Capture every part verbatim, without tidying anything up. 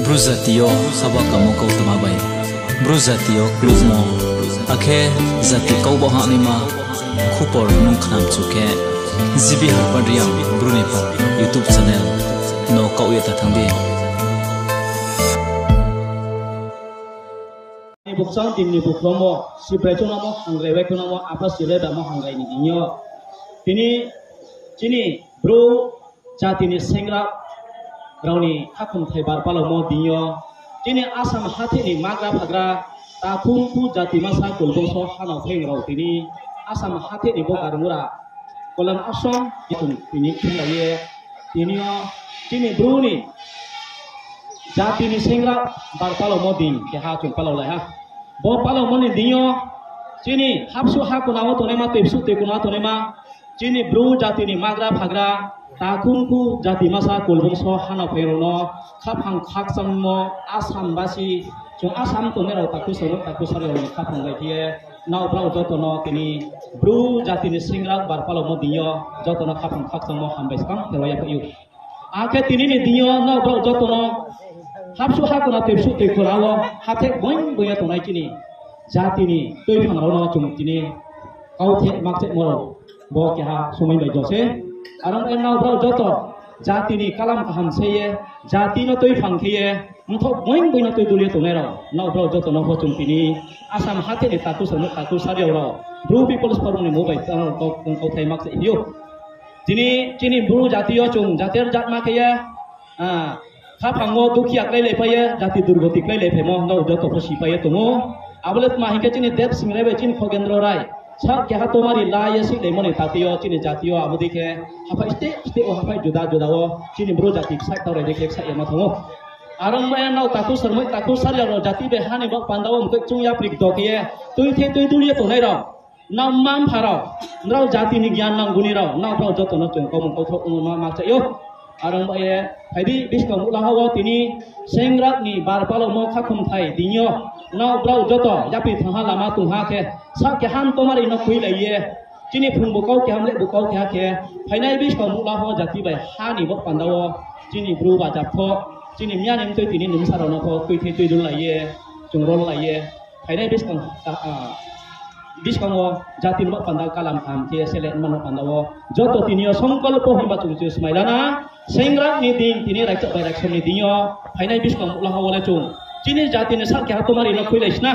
Bru jati yo haba kamo kautma bai Bru jati yo klubmo, akhe jati kau bo hahnaima khupor nung khnamchu khe, G B Harpad Reang Bru ni pha YouTube channel no kaoh ye ta thanng di. Ni bukchang tini ni bukromo, Sibrai chunamo hangrai bai khunamo, apa Sibrai damo hangrai ni ding yo. Tini chini Bru jati ni sengra rao ni khakhomthai bar palaomo ding yo. Chini Assam hathái ni magra phagra, takhumkhu jati masa kulbongso hanao phaiyong rao tini Assam hathái ni bo garungra Kolan Asom chung tini khinglai ye, tini yo chini Bru ni jati ni sengra bar palaomo ding keha chung palaolai ha. Bo palaomo ni ding yo chini hapsuh ha kona wo tongnaima, toibsuh toi kona wo tongnaima, chini Bru jati ni magra phagra, takhumkhu jati masa kulbongso hanao phaiyong rao no khaphang khakchangmo Assam basi, chung Assam tongnai rao takhu sari, takhu sari rao ni khaphang bai khe ye, nrao brao joto no tini Bru jati ni sengra bar palaomo ding yo joto no khaphang khakchangmo hambai skang khe wai ya phai ou. Akhe tini ni ding yo nrao brao joto no hapsuh ha kona, toibsuh toi kona wo hathái boing boing ye tongnai chini jati ni tuiphang rao no chung tini kautheh makchaihmo rao bo keha somoi bai jo se. Aro nrao brao joto jati ni kalam kaham se ye, jati no tuiphang khe ye, mthoh boing boing no tui dul ye tongnai rao, nrao brao joto no pho chung tini Assam hathái ni takhu sari, takhu sari rao, Bru People's Forum ni mo bai tang kau, kauthai makchaih phi ou. Tini chini Bru jati yo chung jati rjatma khe ye, ah, khaphang wo dukhiya kláilaipai ye, jati durgoti kláilaipaimo nrao joto pho sipai ye tong ou. Abo le tma hing khe chini Deb Singrai bai chini Khogendro Rai sa keha tomari la ye sihlaimo ni takti yo chini jati yo abo dei khe haphai steh steh wo, haphai juda juda wo chini Bru jati ksaih tau rai dei khe ksaih ye ma thanng ou. Aro ongba ye nrao takhu sari, takhu sari rao jati bai ha ni baoh panda wo mkoih chung yapri kdo khe ye, tuithe tui dul ye tongnai rao, nrao mma-mpha rao, nrao jati ni gyan nang guni rao, nrao brao joto no chung kaumung kauthouh ongma makchaih ou. Aro ongba ye, phai di buskang muhlaha wo tini sengra ni bar palaomo khakhomthai ding yo, nrao brao joto yapri thanng ha lama tong ha khe, sa keha ni tomari no khuilai ye, chini phrung bu kau keha, mleh bu kau keha khe, phainai buskang muhlaha wo jati bai ha ni baoh panda wo, chini Bru bajab pho, chini miya ni mtoi tini ni bsa rao no pho tuithe tui dul lai ye, chung rol lai ye, phainai buskang, ah, buskang wo jati ni baoh panda kalam kaham khe ye seleng mano panda wo joto tini yo songkolpo himba chung chung smai la na, sengra ni ding tini raichak bai raiksom ni ding yo, phainai buskang muhlaha wo le chung chini jati ni sa keha tomari no khuilai sna,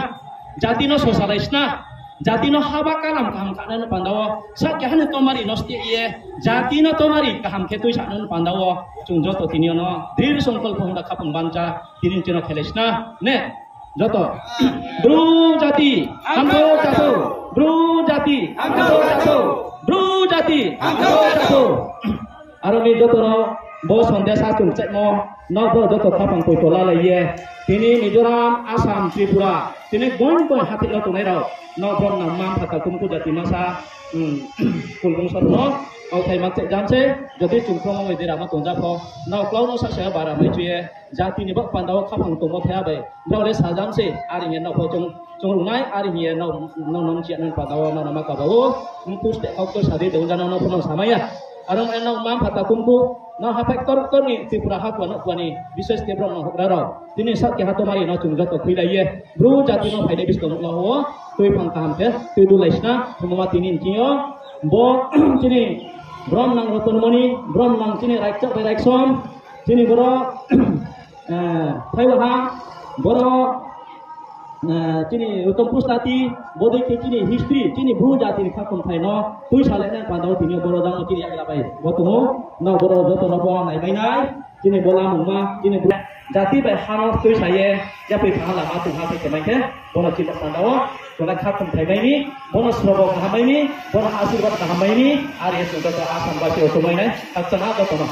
jati no sosalai sna, jati no haba kalam kaham khanai no panda wo, sa keha ni tomari no steh ye, jati no tomari kaham khe tuisa nai no panda wo, chung joto tini yo no drir songkolpo himba khaphang bancha tini chini khelai sna, ne? Joto. Bru jati, hamthou jathou. Bru jati, hamthou jathou. Bru jati, hamthou jathou. Aro ni joto no bo sandesa chung chaimo, nrao brao joto khaphang poito lalai ye. Tini Mizoram, Assam, Tripura, tini boing boing hathái yo tongnai rao, nrao brao nang mma-mpha takhumkhu jati masa, hmm, kulbongso rao no kauthai makchaih jam se, jodi chung khromo bai dera ma tong ja pho, nrao klau no sa se bara mai chu ye, jati ni baoh panda wo khaphang tongmo thaiha bai, nrao le sajam se, are hing ye nrao pho chung, chung rungnai, are hing ye nrao, nrao no mchia nai panda wo, nrao no ma kaba ou, mkhu steh kau ktor sa di, dong ja nrao no pho no samai ya. Aro ongba ye nrao mma-mpha takhumkhu, nrao haphai ktor ktor ni Tripura hakua nouhkua ni, bises khe brao no houhgra rao, tini sa keha tomari no chung joto khuilai ye, Bru jati no phainai buskang muhlaha wo, tuiphang kaham khe tui dul lai sna, thumoma tini ni thing yo, bo, chini, brom nang Rotonmoni, brom nang chini raichak bai raiksom, chini boro, eh, phaiwaha, boro, eh, chini Uttom Pushpati, bodei khe chini history, chini Bru jati ni khakhomthai no tuisalai nai panda wo tini yo boro jang wo chini yagra bai bo tong ou, nrao boro joto no bo naimai nai, chini bo lamungma, chini Bru jati bai ha no tuisa ye, yapri thanng ha lama tong ha khe khe mai khe, bo no chini panda wo, bo no khakhomthai mai ni, bo no srobo kaham mai ni, bo no asirbad kaham mai ni, are ye chung joto Assam basi wo tongmai nai, khakchang ha joto no.